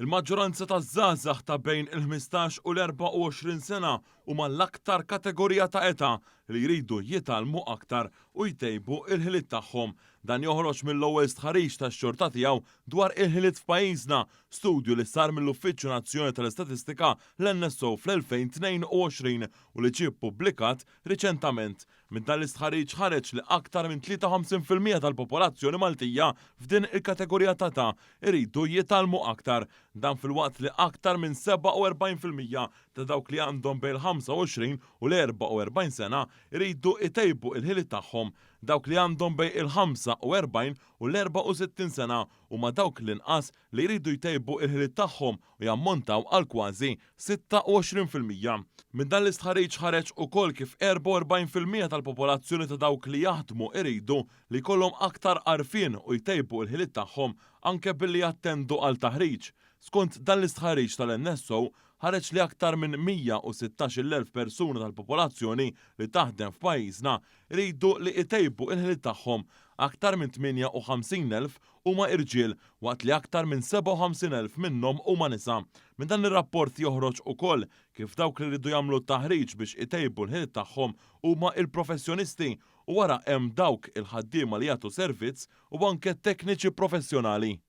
Il-maġġoranza taż-żgħażagħ ta' bejn il-15 u l-24 sena huma l-aktar kategorija ta' età li jridu jitgħallmu aktar u jtejbu l-ħiliet tagħhom. Dan joħroġ mill-ewwel stħarriġ tax-xorta tiegħu dwar il-ħiliet f'pajjiżna, studju li sar mill-Uffiċċju Nazzjonali tal-Istatistika, l-NSO, fl-2022 u li ġie ppubblikat riċentament. Minn dan l-istħarriġ ħareġ li aktar minn 53% tal-popolazzjoni Maltija f'din il-kategorija ta' età jridu jitgħallmu aktar. Dan filwaqt li aktar minn 47% ta' dawk li għandhom bejn il-25 u l-44 sena jridu jtejbu l-ħiliet tagħhom. Dawk li għandhom bejn il-45 u l-64 sena huma dawk l-inqas li jridu jtejbu l-ħiliet tagħhom u jammontaw għal kważi 26%. Minn dan l-istħarriġ ħareġ ukoll kif 44% tal-popolazzjoni ta' dawk li jaħdmu jridu li jkollhom aktar għarfien u jtejbu l-ħiliet tagħhom anke billi jattendu għal taħriġ. Skont dan l-istħarriġ tal-NSO, ħareġ li aktar minn 116,000 persuna tal-popolazzjoni li taħdem f'pajjiżna jridu li jtejbu l-ħiliet tagħhom. Aktar minn 58,000 huma irġiel waqt li aktar minn 57,000 minnhom huma nisa. Minn dan ir-rapport joħroġ ukoll kif dawk li jridu jagħmlu taħriġ biex itejbu l-ħiliet tagħhom huma l-professjonisti u wara hemm dawk il-ħaddiema li jagħtu servizz u anke tekniċi professjonali.